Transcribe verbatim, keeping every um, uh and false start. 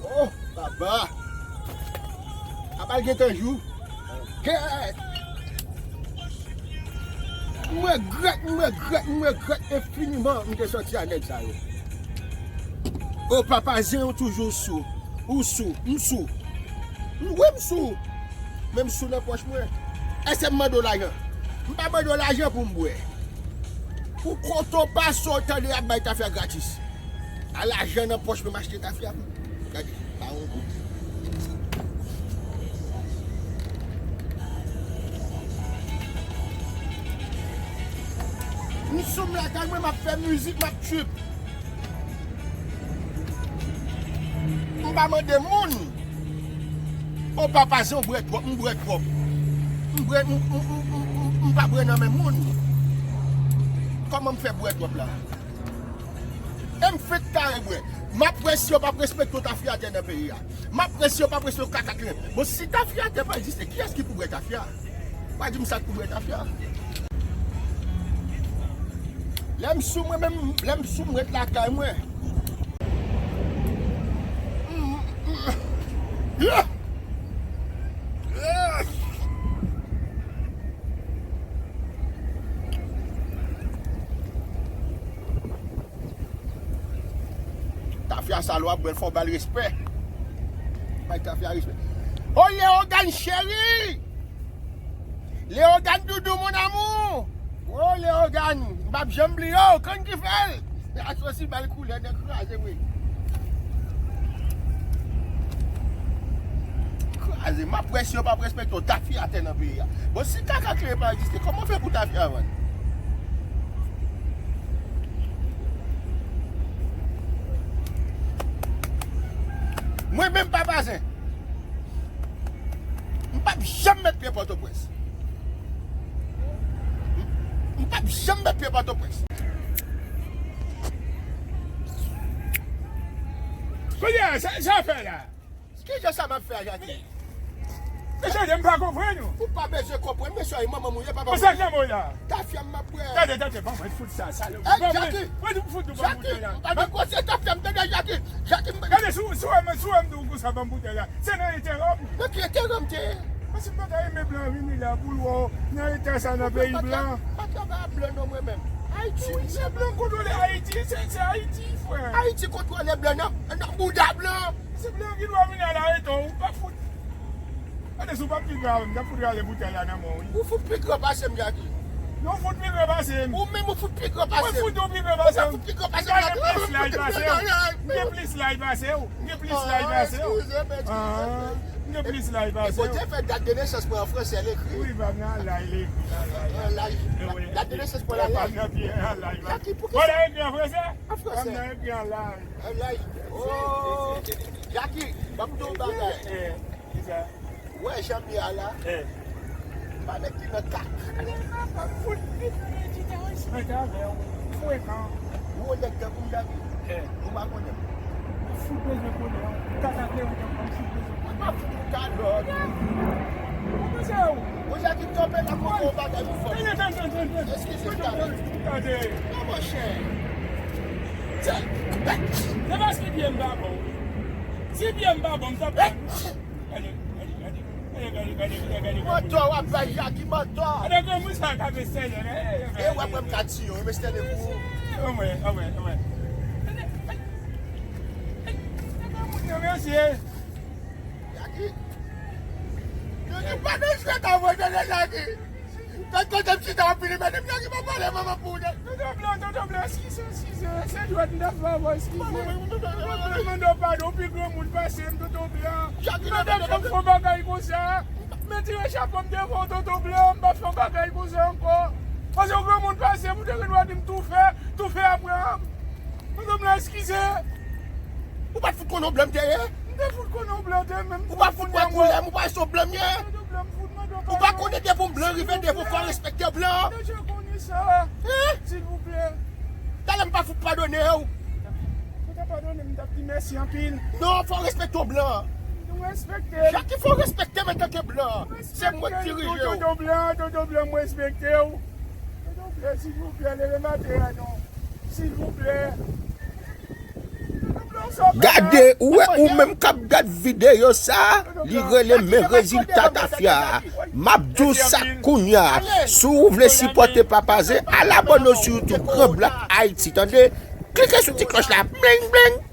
Oh, baba. Apa l gentan jou. Kèt. M regrèt, m regrèt, m regrèt enfiniman m te sòti ak nèg sa yo. O papa Zen, ou toujou sou. Ou sou, m sou. M, wi, m sou. Men m sou nan pòch mwen. Èske m mande w lajan? M pa mande w lajan pou m bwè. Ou kote w pase w tande y ap bay tafya gratis. A lajan nan pòch mwen m achte tafya m. Gade, pa yon goud. M sou m lakay mwen, m ap fè mizik, m ap trip. M pa mande moun. O papa Zen, w bwè twòp, m bwè twòp. M bwè, m, m, m, m, m, m pa bwè nan men moun. Kòman m fè bwè twòp la? E m fenk kare bwè. M ap wè si yo p ap respekte yon tafyatè nan peyi a. M ap wè si yo p ap respekte yon kaka krèm. Bon, si tafyatè pa egziste, kiyès ki pou bwè tafya? Pa di m sa k pou bwè tafya. Lè m sou mwen menm, lè m sou m ret lakay mwen. Yeah! Yeah! Tafya sa lè w ap bwè l, fò w ba l respè. Bay tafya respè. O Leogane cheri! Leogane doudou mon amour! O Leogane! M p ap janm bliye w, konn ki fè l? Asosi ba l koulè nèg kraze wi. Kraze, m ap wè si yo p ap respekte w, tafyatè nan peyi a. Bon, si kaka kleren pa egziste, kòman w fè pou tafya vann? Mwen menm Papa Zen, m p ap janm met pye Pòtoprens. M p ap janm met pye Pòtoprens. Kounye a, sa, sa fè la? Kijan sa m ap fè a, Jackie? Mesye, m pa konprann ou. Ou pa bezwen konprann, mesye, manman m ou ye, papa m ou ye. Tafya m ap bwè. Tande, tande, ban mwen fout sa, salop. Hey, Jackie! Mwen di fout ou ban mwen la. Jackie, m pa nan koze tafya m, tande, Jackie. Jackie, m... Gade, si w, si w wè m, si w wè m di w konsa, ban m boutèy la. Se nan enterè w. Nan ki enterè m te ye? Paske m pa ta renmen blan vini la pou l wè w nan eta sa nan peyi blan. M pa travay ak blan non mwen menm. Ayiti. Wi, se blan k kontwole Ayiti, se, se Ayiti, frè. Ayiti kontwole blan nan, nan bouda blan. Se blan ki dwe vini al arete w, ou pa fout. Gade si w pa t pi gran avè m, m t ap fout rale boutèy la nan men w, wi. Ou fout pi gran pase m, Jackie. Non, ou fout pi gran pase m. Ou menm ou fout pi gran pase m. Mwen fout ou pi gran pase m. Ou fout pi gran pase m, Jackie. M gen plis laj pase w. M gen plis laj pase w. M gen plis laj pase w. Ah, eskize m, eskize m. Ah, m gen plis laj pase w. E Bondye fè dat de nesans mwen an fransè, l ekri. Wi, pa m nan laj, l ekri nan laj. Nan laj. Dat de nesans mwen nan laj. Pa m nan pye an laj. Jackie, poukisa? Mwen nan ekri an fransè? An fransè. Pa m nan ekri an laj. An laj. Oh, Jackie, ban m di w yon bagay. Eh, eh, kisa? Ou wè jan m ye a la? Eh. M pa nèg ki nan kak. Fout pit, mwen di te respète avè w. Frekan. Ou yon nèg tankou m, Jackie? Eh. Ou pa konnen m. Ou fout bezwen konnen w. Kaka kleren tankou m, fout bezwen konnen w. M pa fout ou kalòt. Ou panse w? Ou Jackie kanpe la pou fè yon bagay pou fò. Tann, tann, tann, tann, tann. Eskize m, Jackie. Tande. Non, monchè. Se, se paske pye m pa bon. Si pye m pa bon, m t ap... Gade, gade, gade. Gade, gade, gade, gade, gade. Mantò w ap bay, Jackie, mantò. Gade granmoun sa k ap estène, gade, gade. E w ap wè m ka tiye w, m estène pou ou. Anmwe, anmwe, anmwe. Gade granmoun nan, mesye. Jackie. Jackie, pa nan jwèt avè w, tande, Jackie. Gad kote m chita ap vini, men m Jackie pa pale manman pou ou de. Tonton Blan, Tonton Blan, eskize, eskize. Se jwèt m t ap fè avè w, eskize. Mwen mande w padon, ou pi granmoun pase m, Tonton Blan. Jackie, non, non, non, non. Fè yon bagay konsa. M tire chapo m devan w, Tonton Blan, m pa fè yon bagay konsa ankò. Paske w granmoun pase m, ou te gen dwa di m tou fè, tou fè apre a. Tonton Blan, eskize. Ou pa t fout konnen w blan m te ye? M te fout konnen w blan te, men m... Ou pa fout wè koulè m, ou pa wè se w blan m ye? Tonton Blan, m fout mande w padon. Ou pa konnen depi yon blan rive devan w, fò w respekte blan? M deja konnen sa. Hein? Silvouplè. Talè m pa fout padone w. Ou ta padone m, m t ap di mèsi anpil. Non, fò w respekte yon blan. Nou respekte l. Jackie, fò w respekte m antanke blan. Se mwen k dirije w. Tonton Blan, Tonton Blan, m respekte w. Tonton Blan, silvouplè, leve maten an non. Silvouplè. Tonton Blan, Gade, ou wè, ou menm k ap gad videyo sa, li rele Men Rezilta Tafya. M ap di w sa kounye a. Si w vle sipòte Papa Zen, al abòne w sou YouTube Gran Blak Ayiti, tande? Klike sou ti klòch la, bling, bling.